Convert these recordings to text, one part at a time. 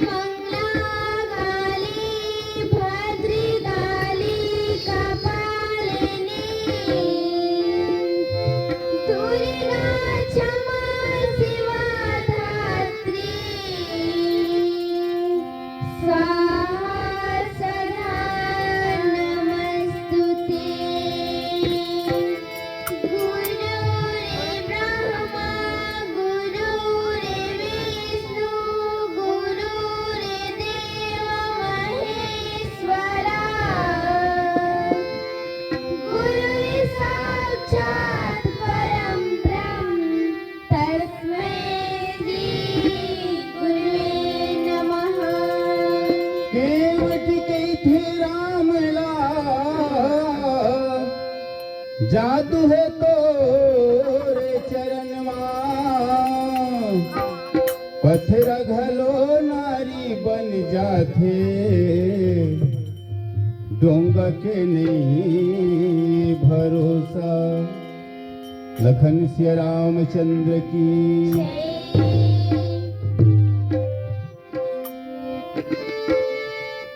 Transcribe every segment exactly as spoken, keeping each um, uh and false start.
मंगलाकाली भद्रकाली कपालिनी दुर्गा क्षमा शिवा धात्री स्वाहा सदा नमस्तुते। गुरु रे ब्रह्मा, गुरु रे विष्णु, गुरु रे देव महेश्वरा, गुरु रे साक्षात परम ब्रह्म, तस्मै श्री गुरुवे नमः। केवट कहिथे राम ला, जादू हे तोरे चरण मा। पथरा घलो नारी बन जाथे, डोंगा के नइ भरोसा। लखन सिया रामचंद्र की।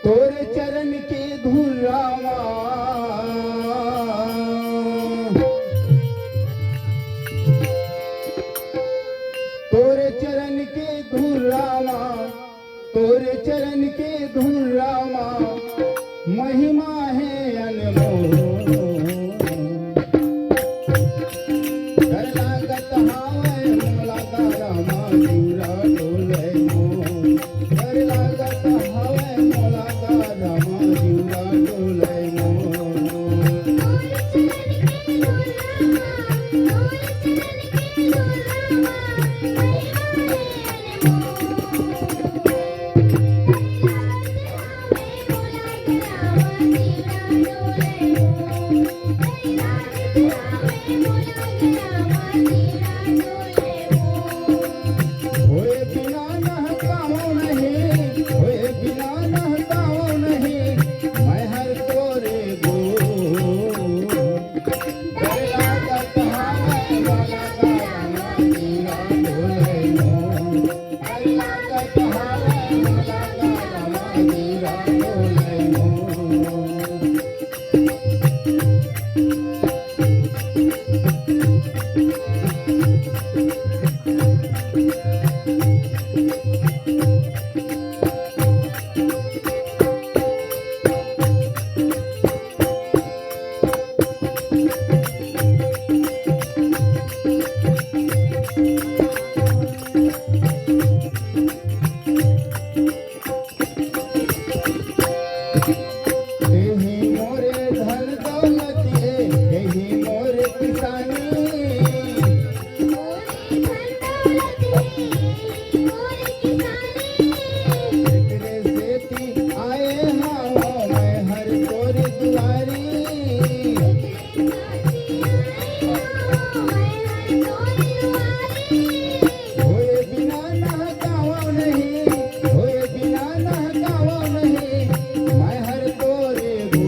तोरे चरण के धूल रामा, तोरे चरण के धूल रामा, तोरे चरण के धूल रामा, महिमा हे अनमोल। डर लागत हावय मोला गा रामा, जिउरा डोलय मोर। डर लागत हावय मोला गा रामा, जिउरा डोलय मोर। होए बिना नहकाओ नहीं, होए बिना नहकाओ नहीं, मैं हर तोरे गो। एही मोरे धन दौलत हे, एही मोरे किसानी। मोरे धन दौलत हे, एही मोरे किसानी। एकरे सेती आए हवं मैं हर तोर दुआरी। होए बिना नहकावं नहीं, होए बिना नहकावं नहीं, मैं हर तोरे गो।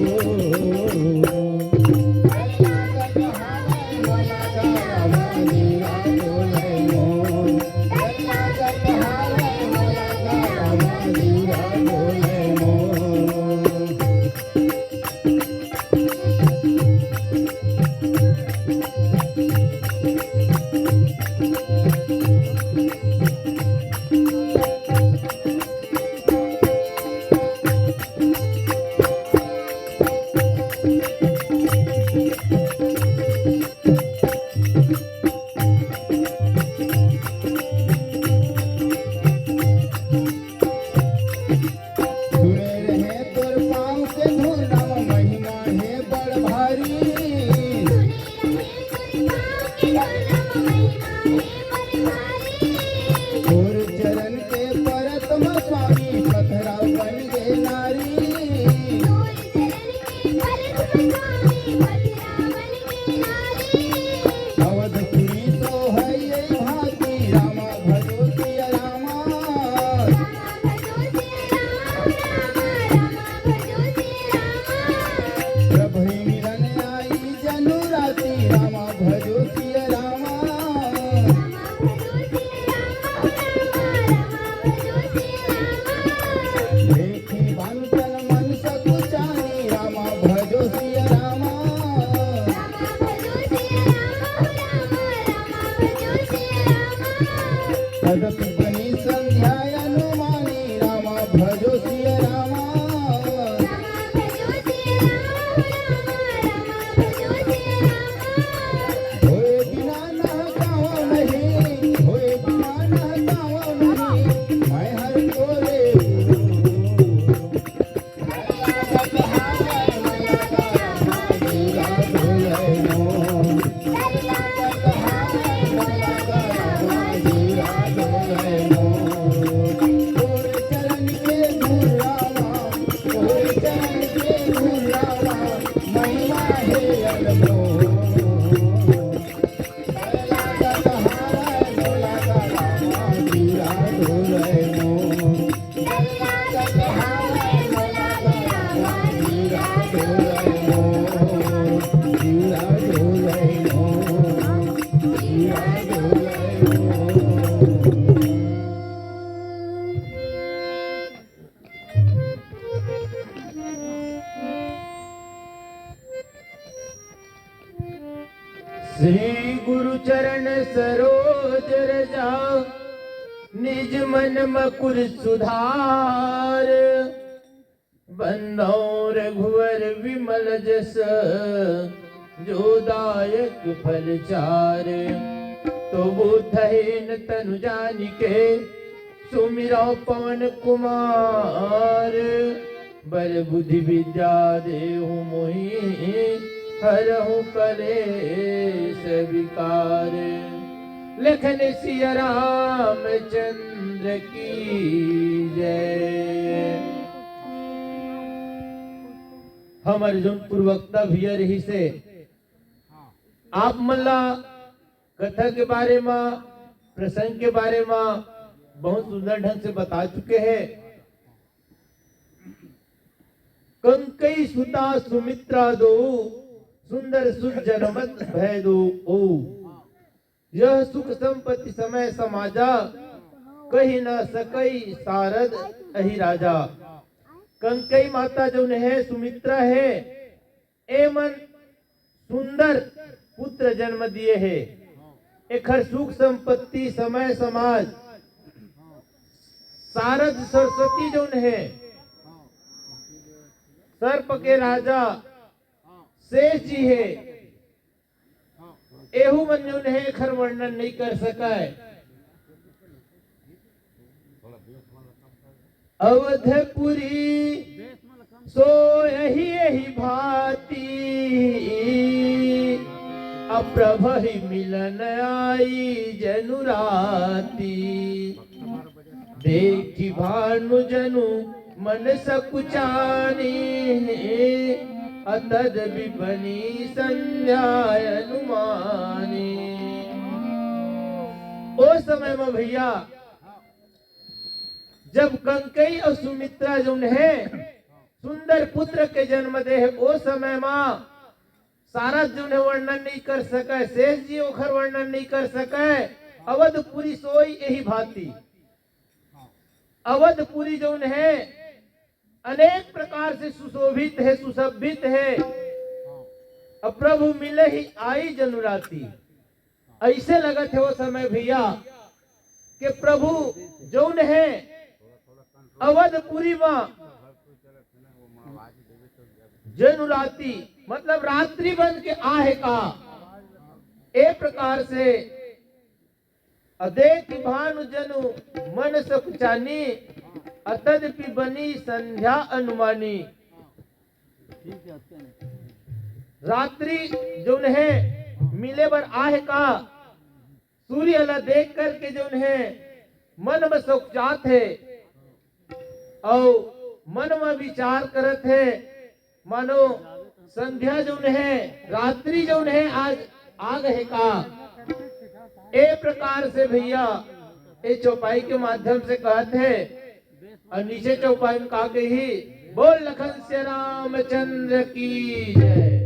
सुने रहे तोर पाँव के धूल रामा, महिमा हे बड़ भारी। सुने रहे तोर पाँव के धूल रामा, महिमा हे बड़ भारी। तोर चरण के परत म स्वामी, पथरा बन गे नारी। तोर चरण के परत म स्वामी, पथरा बन गे नारी। अवधपुरी सोहय भाती, रामा भजो सिया रामा। रामा भजो सिया रामा, रामा, रामा भजो सिया रामा। प्रभु मिलन आई जनु राती, रामा भजो सिया रामा। रामा भजो सिया रामा, रामा, रामा भजो सिया रामा। बनी संध्या अनुमानी रामा भजो सिया रामा। होए बिना ना गावा नहीं, होए बिना ना गावा नहीं, मैं हर तोरे। श्री गुरु चरण सरोज रजा, निज मन मकुर सुधार। बंदौ रघुवर विमल जस, जो दायक फल चार। तो बूथहीन तनु जानिके, सुमिरौ पवन कुमार। बल बुद्धि विद्या देहु मोहि, हरहु कलेश विकार। लखन सिया रामचंद्र की जय। हमर जौन पूर्ववक्ता भैया रहिसे, आप मन ला कथा के बारे म, प्रसंग के बारे म बहुत सुंदर ढंग से बता चुके हे। कंकई सुता सुमित्रा दो, सुंदर सुत जनमत भय दो ओ। यह सुख संपत्ति समय समाजा, कहि न सकई सारद अहि राजा। कंकई माता जौन हे, सुमित्रा हे, ए मन सुंदर पुत्र जन्म दिए हे। एखर सुख संपत्ति समय समाज, सारद सरस्वती जौन हे, सर्प के राजा शेष जी हे, एहू मन जौन हे एखर वर्णन नहीं कर सकय। अवधपुरी सोई एहि भांति, अप्रभ ही मिलन आई जनुराती। देखि भानु जनु मन सकुचानी, अतद भी बनी संध्या अनुमानी। ओ समय म भैया, जब कंकई अउ सुमित्रा जौन हे, सुंदर पुत्र के जन्म दे हे, ओ समय म सारद जौन हे वर्णन नहीं कर सकय, शेष जी ओखर वर्णन नहीं कर सकय। अवधपुरी सोई एहि भांति, अवधपुरी जौन हे अनेक प्रकार से सुशोभित हे, सुशोभित हे। अप्रभ मिलहि आई जनुराती। अइसे लगत हे ओ समय भैया के प्रभु जौन हे अवधपुरी म जनुराती, मतलब रात्रि बन के आहे का। ए प्रकार से अ देखि भानु जनु मन सकुचानी, अतदपि बनी संध्या अनुमानी। रात्रि जौन हे मिले बर आहे का, सूर्य ला देख करके जौन हे मन म सकुचात हे। अउ मन म विचार करत हे, मानो संध्या जौन हे, रात्रि जौन हे, आज आगे हे का। ए प्रकार से भैया ए चौपाई के माध्यम से कहत हे। अउ नीचे चौपाई म का कही, बोल लखन सिया रामचंद्र की जय।